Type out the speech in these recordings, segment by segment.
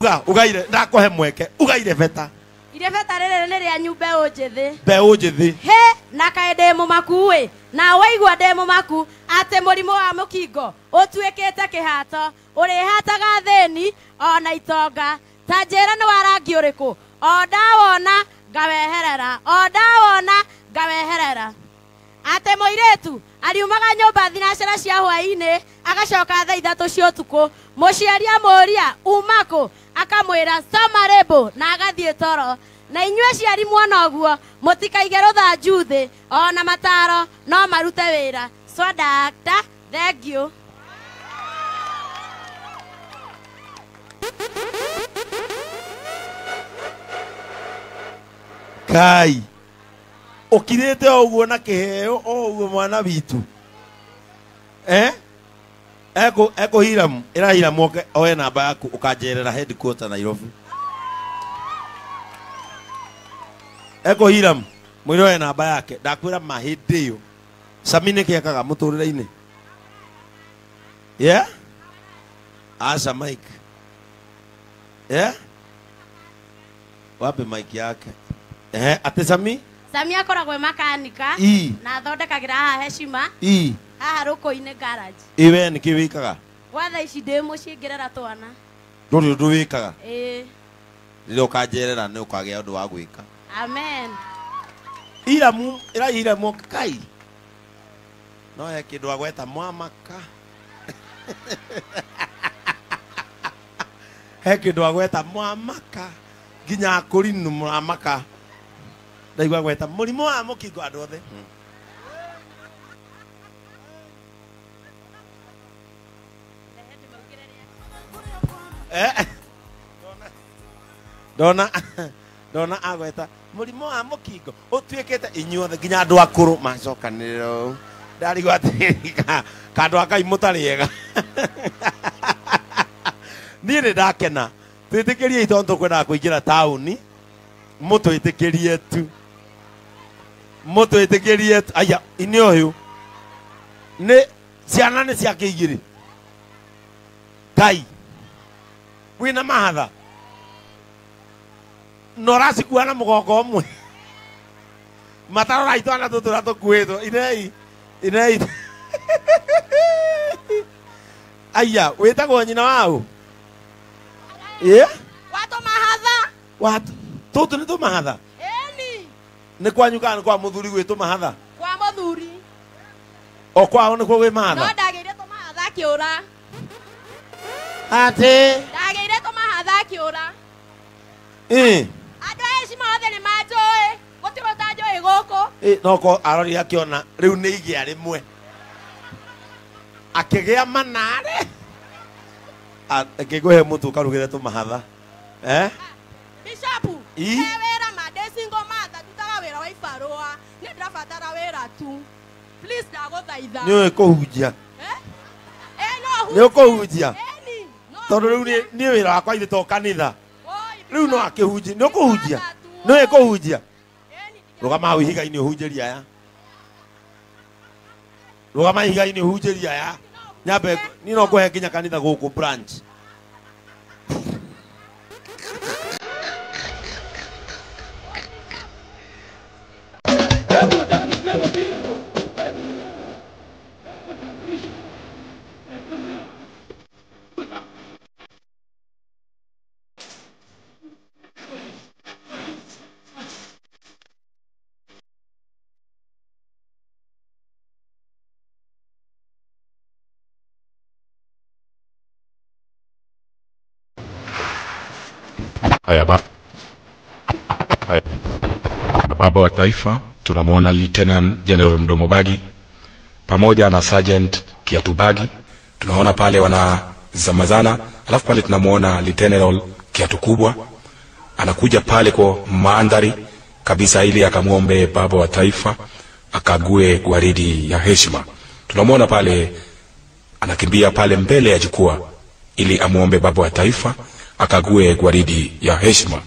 Uga ugaire ndakohe mweke ugaire beta. Ire beta rĩrĩ nĩ rĩa nyumbe ũnjĩthĩ. Mbeũ njĩthĩ. He na kaĩ ndĩ mũmaku ĩ na waigua ndĩ mũmaku atĩ mũrimũ wa mũkingo ũtuĩkĩte kĩhato ũrĩhataga thĩni ona itonga ta njĩra nĩ wa rangi ũrĩkũ o ndawona ngaweherera o ndawona ngaweherera atĩ mũirĩtu ariumaga nyũmba thinacara cia hwaĩ-inĩ agacoka thaa 3 cia ũtukũ mũciari amũria uma kũ akamwĩra soma rĩmbũ na agathiĩ toro na inyuĩ aciari muona ũguo mũtikaige rũthanju thĩ ona mataro no marute wĩra. So doctor, thank you. Kai ukirite o uguo na kiheo o uguo mwana witu eko Hiram ira Hiram oke oe namba yaku ukanjerera headquarter Nairobi. Eko Hiram mwire oe namba yake ndakwira mahindi yo Sami niki ekaga muturire-ini. Yeah, asa mic. Yeah, wape mic yake. Ate Sami? Sami akoragwo makanika na athondekagira haha heshima haha rũkũ-inĩ garage. Iwe nĩkĩ wĩkaga? Gwa thaa ici ndĩ mũciĩ ngĩrera twana. Ndũrĩ ũndũ wĩkaga? Ĩĩ. Rĩrĩa ũkanjerera nĩ ũkagĩa ũndũ wa gwĩka. Amen. Iramu ĩra Iramu kai no he kĩndũ agweta mwamaka. He kĩndũ agweta mwamaka nginya akũrinu mwamaka ndaigua gweta mũrimũ wa mũkingo andũ othe. Ndona agweta mũrimũ wa mũkingo ũtuĩkĩte inyuothe nginya andũ akũrũ macokanĩrĩra ndarigwo atĩrĩrĩ kandũ aka mũtarĩ ega. Niĩ nĩ ndakena twĩtĩkĩrie tondũ tũkwendaga kũingĩra taũni mũtwĩtĩkĩrie tu mũtwĩtĩkĩrie tu. Aya inĩ ũyũ nĩ ciana nĩ ciake igĩrĩ Ngai wĩna mahatha na ũracikua na mũgongo ũmwe matarora itwana tũtũ ũrĩa tũkuĩtwo inei inei. Aya wĩtagwo nyina waũ? Ĩ watũmahatha watu tũtũ nĩ tũmahatha? Ĩni. Nĩ kwanyu kana nĩ kwa mũthuri gwĩ tũmahatha? Kwa mũthuri. O kwao nĩkuo gwĩ mahatha? No ndagĩire tũmahatha akĩũra. Atĩ ndagĩire tũmahatha akĩũra. Ĩ andũ a heshima othe nĩ manjũĩ gũtirĩ ũtanjũĩ gũkũ. Ĩ no ko arori akĩona rĩu nĩ igĩa rĩmwe akĩgĩa manare akĩngũhe mũtu ũkarugĩre tũmahatha. Bishop, he wĩra ma ndĩ single mother ndutaga wĩra wa ibarũa nĩ ndĩrabatara wĩra tu please ndagũthaitha. Nĩ ũĩ kũhunjia? Nĩ ũkũhunjia tondũ rĩu niĩ wĩra wakwa ithe to kanitha rĩu no akĩhunjia. Nĩ ũkũhunjia? Nĩ ũĩ kũhunjia? Rũgama hau ihiga-inĩ ũhunjĩrie aya. Rũgama ihiga-inĩ ũhunjĩrie aya. Nyambe niĩ no ngũhe nginya kanitha gũkũ branch. Haya baba wa taifa, tunamwona Lieutenant General Mdomo Bagi pamoja na Sergeant Kiatu Bagi, tunaona pale wanazamazana, alafu pale tunamwona Lieutenant Kiatu Kubwa anakuja pale kwa mandhari kabisa ili akamwombe baba wa taifa akague gwaridi ya heshima. Tunamwona pale anakimbia pale mbele ya jukwaa ili amuombe baba wa taifa akague gwaridi ya heshima.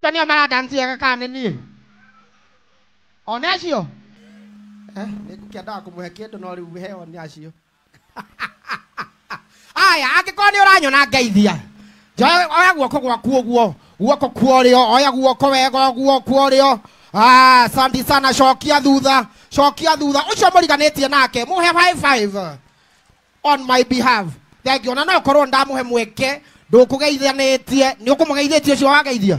Tani maradansia kana ni ona acio nĩngũkĩendaga kũmũhe kĩndũ no rĩu heo nĩ acio. Aya, angĩkorwo nĩ ũranyona ngeithia, oya guoko gwaku ũguo, guoko kwa ũrĩo, oya guoko wega ũguo kwa ũrĩo. Ah, asante sana, cokia thutha, cokia thutha. Ũcio mũriganĩtie nake mũhe high five on my behalf. Thank you. Na no korwo ndamũhe mweke ndũkũgeithanĩtie, nĩ ũkũmũgeithĩtie ũcio wageithia.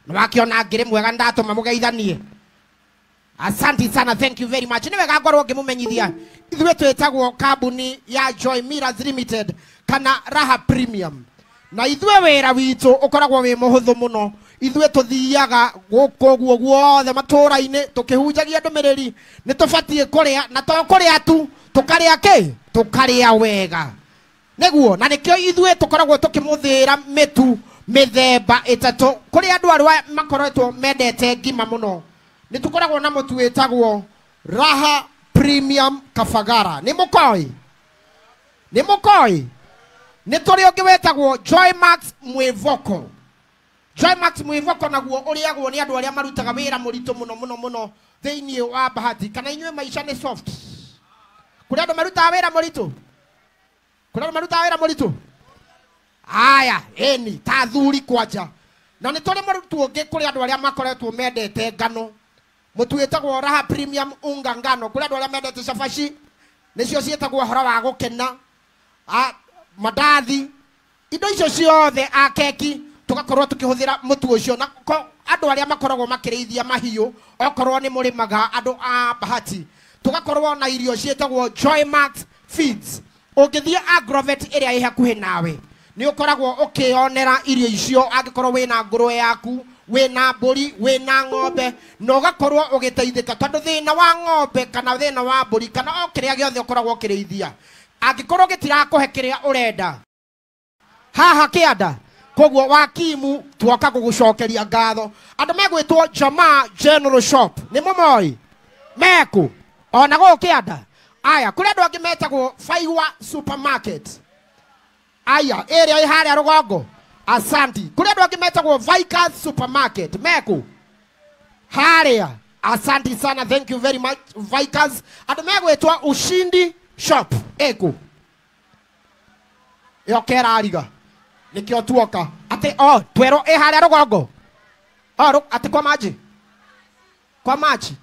Nĩwakiona ngĩrĩ mwega ndatũma mũgeithanie. Asante sana, thank you very much. Nĩ wega ngorwo ngĩmũmenyithia ithuĩ twĩtagwo kambuni ya Joy Mirrors Limited kana Raha Premium, na ithuĩ wĩra witũ ũkoragwo wĩ mũhũthũ mũno. Ithuĩ tũthiaga gũkũ guo guothe matũũra-inĩ tũkĩhunjagia ndũmĩrĩri nĩ tũbatiĩ kũrĩa, na to kũrĩa tu, tũkarĩa kĩ? Tũkarĩa wega nĩguo. Na nĩkĩo ithuĩ tũkoragwo tũkĩmũthĩra mĩtu mĩthemba ĩtatũ. Kũrĩ andũ arĩa makoretwo mendete ngima mũno, nĩ tũkoragwo na mũtu wĩtagwo Raha Premium Kabagara. Nĩ mũkoĩ? Nĩ mũkoĩ? Nĩ tũrĩ ũngĩ wĩtagwo Joy Max Mwĩvoko. Joy Max Mwĩvoko naguo ũrĩagwo nĩ andũ arĩa marutaga wĩra mũritũ mũno mũno mũno thĩinĩ wa bahati. Kana inyuĩ maica nĩ soft? Kũrĩ andũ marutaga wĩra mũritũ? Kũrĩ andũ marutaga wĩra mũritũ? Aya, ĩni ta athuri kwanja. Na nĩ tũrĩ mũrutu ũngĩ kũrĩ andũ arĩa makoretwo mendete ngano, mũtu wĩtagwo Raha Premium Unga Ngano. Kũrĩ andũ arĩa mendete cabaci, nĩcio ciĩtagwo ũhoro wa gũkena, mandathi, indo icio ciothe, a keki, tũgakorwo tũkĩhũthĩra mũtu ũcio. Na andũ arĩa makoragwo makĩrĩithia mahiũ, okorwo nĩ mũrĩmaga, andũ a bahati, tũgakorwo na irio ciĩtagwo Joy Max Feeds. Ũngĩthiĩ Agrovet ĩrĩa ĩ hakuhĩ nawe, nĩ ũkoragwo ũkĩonera irio icio. Angĩkorwo wĩna ngũrwe yaku, wĩna mbũri, wĩna ng'ombe, na ũgakorwo ũgĩteithĩka, tondũ thĩna wa ng'ombe kana thĩna wa mbũri kana o kĩrĩa gĩothe ũkoragwo ũkĩrĩithia, angĩkorwo gĩtirakũhe kĩrĩa ũrenda haha kĩanda, koguo wakimu tuoka gũgũcokeria ngatho. Andũ megwĩtwo Jamaa General Shop, nĩ mũmoĩ meku ona gũkũ kĩanda. Aya, kũrĩ andũ angĩ metagwo Faiwa Supermarket, aya ĩrĩa ĩ harĩa rũgongo, asanti. Kũrĩ andũ angĩ metagwo Vikers Supermarket, meku harĩa, asanti sana, thank you very much Vikers. Andũ megwĩtwo Ushindi Shop, ĩkũ ĩyo kerariga, nĩkĩo tuoka atĩ o twerwo ĩ harĩa rũgongo, o atĩ kwa maji, kwa maji,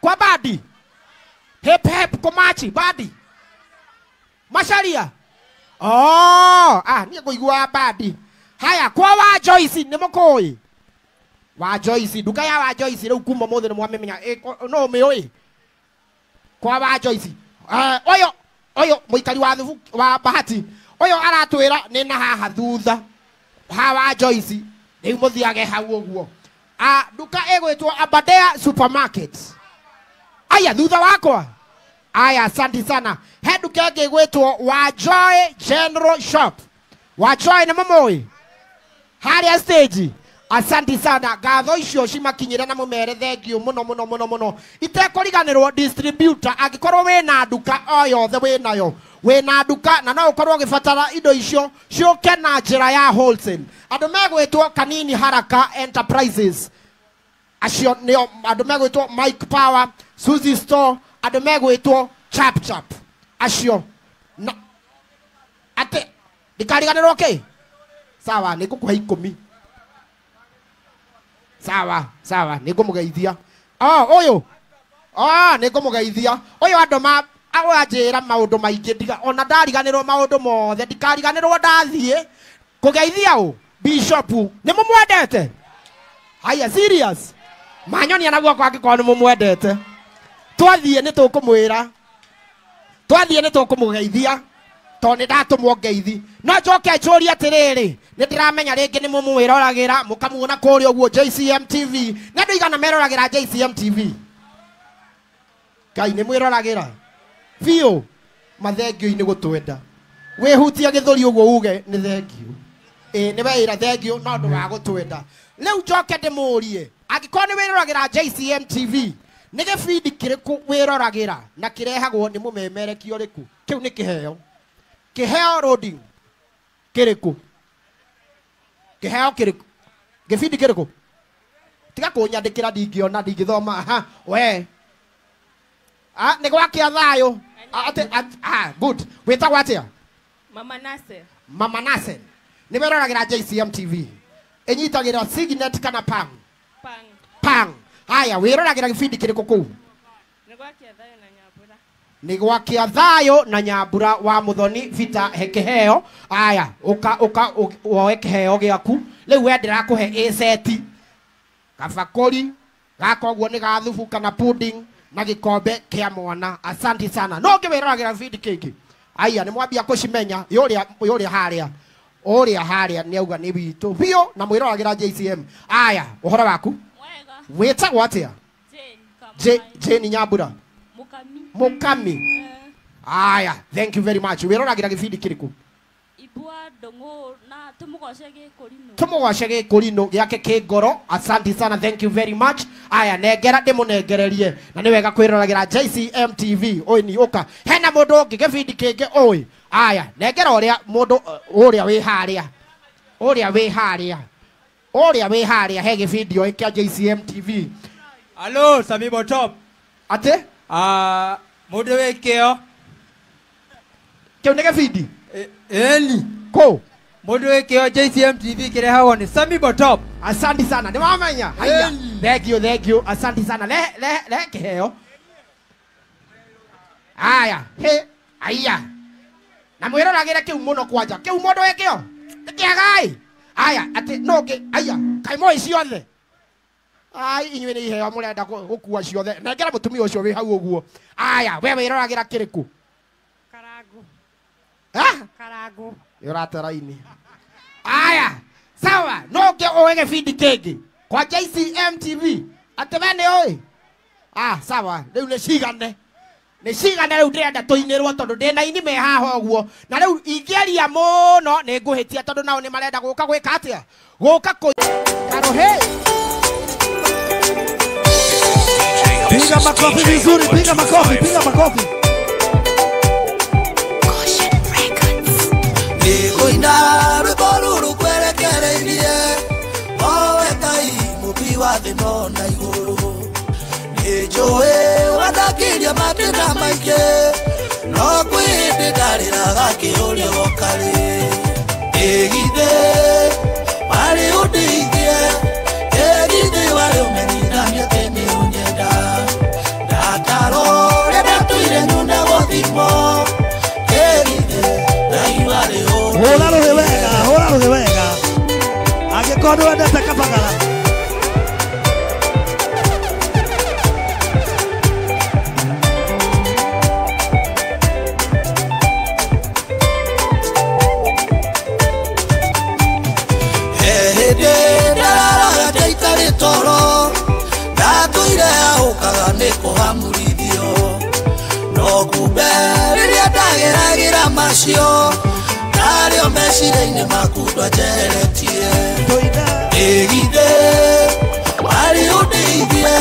kwa badi, hep hep kwa maji badi Macharia. Oh, ah, niĩ ngũigua badi. Haya, kwa wa Joyce nĩ mũkũĩ? Wa Joyce, nduka ya wa Joyce rĩu kuma ũmũthĩ nĩ mwamĩmenya. No ũmĩũĩ? Kwa wa Joyce. Ũyũ ũyũ mũikari wa thubu wa bahati, ũyũ aratwĩra nĩ na haha thutha ha wa Joyce, rĩu mũthiage hau ũguo. Nduka ĩgwĩtwo Aberdare Supermarket. Aya, thutha wakwa. Aya, asante sana. He nduka ĩngĩ ĩgwĩtwo wa Joy General Shop. Wa Joy nĩ mũmũĩ harĩa stage. Asante sana. Ngatho icio cimakinyĩre na mũmere thengio mũno mũno mũno mũno. Itekũriganĩrwo distributor, angĩkorwo wĩna nduka o yothe wĩnayo, wĩna nduka na no ũkorwo ũgĩbatara indo icio ciũke na njĩra ya wholesale. Andũ megwĩtwo Kanini Haraka Enterprises, acio nĩo andũ megwĩtwo Mike Power, Suzy Store, andũ megwĩtwo Chap Chap, acio na atĩ ndikariganĩrwo kĩ. Sawa, nĩngũkũhe 10. Sawa, sawa, nĩngũmũgeithia. Oh, ũyũ. Oh, nĩngũmũgeithia. Ũyũ andũ ma anjĩra maũndũ maingĩ, ndiga ona ndariganĩrwo maũndũ mothe, ndikariganĩrwo ndathiĩ kũgeithia ũ Bishop. Nĩ mũmwendete? Haya, serious. Manyonia na guoko angĩkorwo nĩ mũmwendete. Twathiĩ nĩ tũkũmwĩra. Twathiĩ nĩ tũkũmũgeithia. Tondũ nĩ ndatũmwo ngeithi. No njoke njũrie atĩrĩrĩ, nĩ ndĩramenya rĩngĩ nĩ mũmwĩroragĩra, mũkamuona kũrĩa ũguo JCM TV. Nĩ andũ igana meroragĩra JCM TV? Ngai, nĩ mwĩroragĩra biũ. Mathengio-inĩ gũtwenda. Wĩhutia gĩthũri ũguo uge nĩ thengio. Ĩ nĩ weĩra thengio no ũndũ wa gũtwenda. Rĩu njoke ndĩmũrie, angĩkorwo nĩ wĩroragĩra JCM TV, nĩ gĩbindi kĩrĩkũ wĩroragĩra na kĩrehagwo nĩ mũmemerekia ũrĩkũ? Kĩu nĩ kĩheo. Kĩheo loading kĩrĩkũ? Kĩheo kĩrĩkũ? Gĩbindi kĩrĩkũ? Tiga kũnyandĩkĩra, ndingĩona, ndingĩthoma. Aha, we. Ah, nĩ gwakĩa thayũ. Ah, good. Wĩtagwo atĩa? Mama Nase. Mama Nase. Nĩ weroragĩra JCM TV? Ĩnyitagĩra Signet kana Pang? Pang. Pang. Haya, wĩroragĩra gĩbindi kĩrĩkũ kũu? Nĩ gwakĩa thayũ na Nyambura. Nĩ gwakĩa thayũ na Nyambura wa Muthoni Vita he kĩheo. Aya, ũka ũka woe kĩheo gĩaku. Rĩu we ndĩrakũhe ĩceti, kabakũri gaka ũguo nĩ ga thubu kana pudding na gĩkombe kĩa mwana. Asante sana. No ũngĩ wĩroragĩra gĩbindi kĩngĩ? Aya, nĩ mwambia kũcimenya. Yũrĩa harĩa, ũrĩa harĩa nĩ auga nĩ witũ biũ na mwĩroragĩra JCM. Aya, ũhoro waku? Mwega. Wĩtagwo atĩa? Jane. Jane Nyambura. Mukami. Mukami. Aya, thank you very much. Wĩroragĩra gĩbindi kĩrĩkũ? Ibua ndũng'ũ na tũmũgoce gĩkũrinũ. Tũmũgoce gĩkũrinũ gĩake kĩ ngoro. Asante sana, thank you very much. Aya, nengera ndĩmũnengererie. Na nĩ wega kwĩroragĩra JCM TV. Ũyũ ni ũka. Hena mũndũ ũngĩ gĩbindi kĩngĩ ũĩ. Aya, nengera ũrĩa mũndũ ũrĩa wĩ harĩa. Ũrĩa wĩ harĩa. Ũrĩa wĩ harĩa he gĩbindi ũĩ kĩa JCM TV. Hello, Sami Botop. Atĩ? Ah, mũndũ wĩ kĩo. Kĩu nĩ gĩbindi? Ĩni. Kũ? Mũndũ wĩ kĩo JCM TV kĩrehagwo nĩ Sami Botop. Asante sana. Nĩ wamenya? Haya. Thank you, thank you. Asante sana. Le le le kĩheo. Aya, he, aya. Na mwĩroragĩre kĩu mũno kwanja. Kĩu mũndũ wĩ kĩo? Nĩ kĩagai. Aya, atĩ no ngĩ, aya, kaĩ mũĩ ciothe. Ai, inyuĩ nĩ iheo mũrenda gũkua ciothe. Nengera mũtumia ũcio wĩ hau ũguo. Aya, we wĩroragĩra kĩrĩkũ? Karangu. Ah? Karangu. Nĩ ũrate raini. Aya, sawa, no ngĩ ũĩ gĩbindi kĩngĩ kwa JCM TV. Atĩ we nĩ ũĩ? Ah, sawa, rĩu nĩ cigane. Nĩ cigane rĩu ndĩrenda tũinĩrwo tondũ ndĩna ini me haha ũguo. Na rĩu ingĩaria mũno nĩ ngũhĩtia tondũ nao nĩ marenda gũka gwĩka atĩa? Gũka kũ Karohe. Piga makofi vizuri, piga makofi, piga makofi. Nĩngũina rwĩmbo rũrũ kwerekereirie, owe Ngai mũmbi wa thĩ no na igũrũ. Nĩnjũĩ wanakiria matĩna maingĩ, no kwĩ hĩndĩ ndarĩraga kĩũria wokarĩ. Ĩgithĩ warĩ ũndeithie, ĩgithĩ warĩ ũmenyithanie atĩ nĩ ũnyenda. Ndatarwo ũrĩa ndatũire nyunagwo thimo, ĩgithĩ Ngai warĩ Hũra rũhĩ wega, hũra rũhĩ wega. Angĩkorwo nĩwendete kabagara. Hĩndĩ ndararaga ndaitarĩ toro, ndatũire ahũkaga nĩ kũhamurithio. No No kumbe rĩrĩa ndageragĩra macio ndarĩo meciria-inĩ maku ndwanjeretie. Ĩgithĩ warĩ ũndeithie,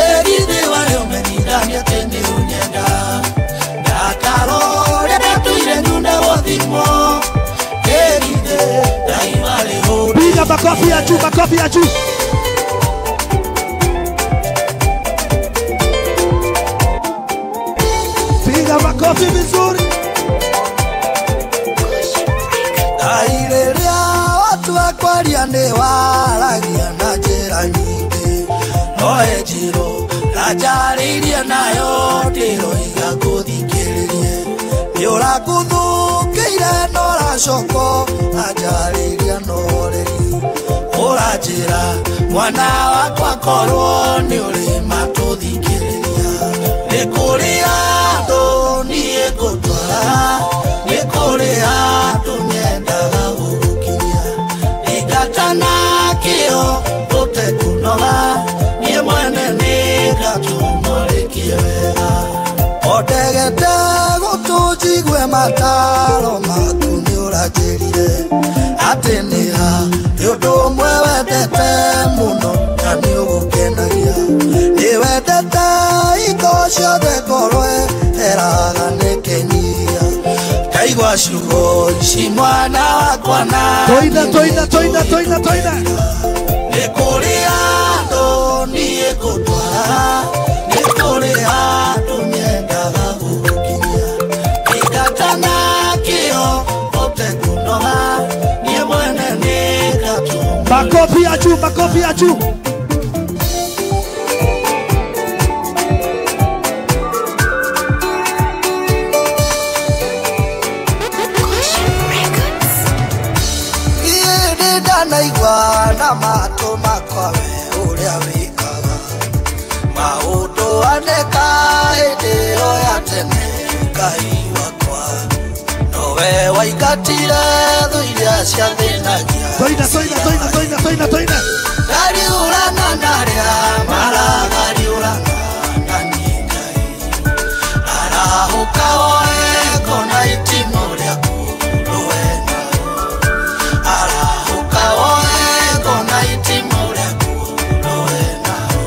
ĩgithĩ warĩ ũmenyithanie atĩ nĩ ũnyenda. Ndakarwo ũrĩa ndatũire nyune gũthimwo, ĩgithĩ Ngai warĩ ũndeithie. Piga makofi ya juu, makofi ya juu. Piga makofi vizuri. Ndairĩrĩa watu akwaria nĩ waragia na njĩra nyingĩ, no he njĩro ndanjarĩirie nayo ndĩroiga ngũthikĩrĩrie. Nĩ ũrakuthũkĩire na ũracoka anjarĩria na ũhoreri, ũranjĩra mwana wakwa korwo nĩ ũrĩ matũthikĩrĩria. Nĩ kũrĩ andũ niĩ ngũtwara, nĩ kũrĩ andũ nyendaga gũgũkinyia. Ringatana kĩo ũtekũnoga, niĩ mwene nĩngatũma ũrĩkie wega. O ndegete gũtũ njigue mataro maku nĩ ũranjĩrire atĩ nĩ harĩ ũndũ ũmwe wendete mũno na nĩ ũgũkenagia. Nĩ wendete indo ciothe ngoro ĩheraga nĩ kĩnyihia. Ndaigua ciugo ici mwana wakwa na Toina, toina, toina, toina, toina. Nĩ kũrĩ andũ niĩ ngũtwara, nĩ kũrĩ andũ nyendaga gũgũkinyia. Ringatana kĩo ũtekũnoga, niĩ mwene nĩngatũma. Makofi ya juu, makofi ya juu. Ndanaigua na matũ makwa we ũrĩa wĩkaga maũndũ aneka hĩndĩ ĩyo ya tene. Ngai wakwa nowe waingatire thũ iria ciathĩnagia. Toina, toina, toina, toina, toina, toina. Ngariũrana na arĩa maragariũrana na niĩ Ngai. Arahũka woe ngona itimũ rĩaku rũe nao. Arahũka woe ngona itimũ rĩaku rũe nao.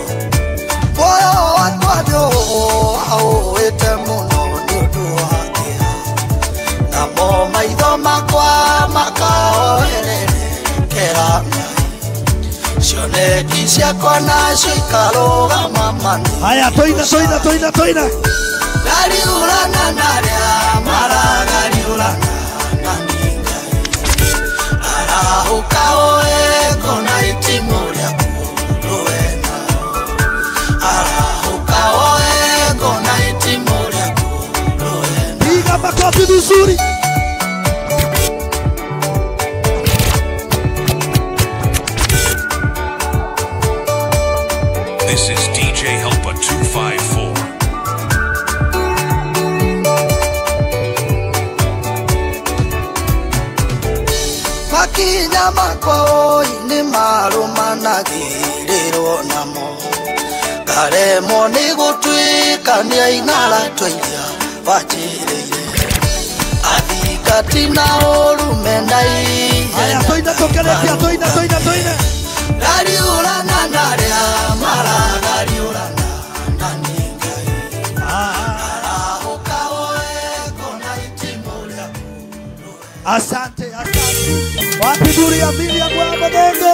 Muoyo wakwa nĩũũĩte mũno nĩ ũndũ wa kĩeha, namo maitho makwa makaoererekera Ngai. Cioneki ciakwa nacio ikarũgama mani. Haya, toina, toina, toina, toina. Ngariũrana na arĩa maragariũrana na niĩ Ngai. Arahũka woe ngona itimũ rĩaku rũe nao. Arahũka woe ngona itimũ rĩaku rũe nao. Piga makofi vizuri. This is DJ Helper 254. Makinya makwa oi nĩ marũmanagĩrĩrwo namo, ngaremwo nĩ gũtuĩkania ing'aratwa iria wanjĩrĩire. Athingati na ũru mena Haya, toina, tũkeretia, toina, toina, toina. Ngariũrana na arĩa maragariũrana na niĩ Ngai. Arahũka woe ngona itimũ rĩaku. Asante, asante. Wapi duri ya mili ya Bwana Mungu?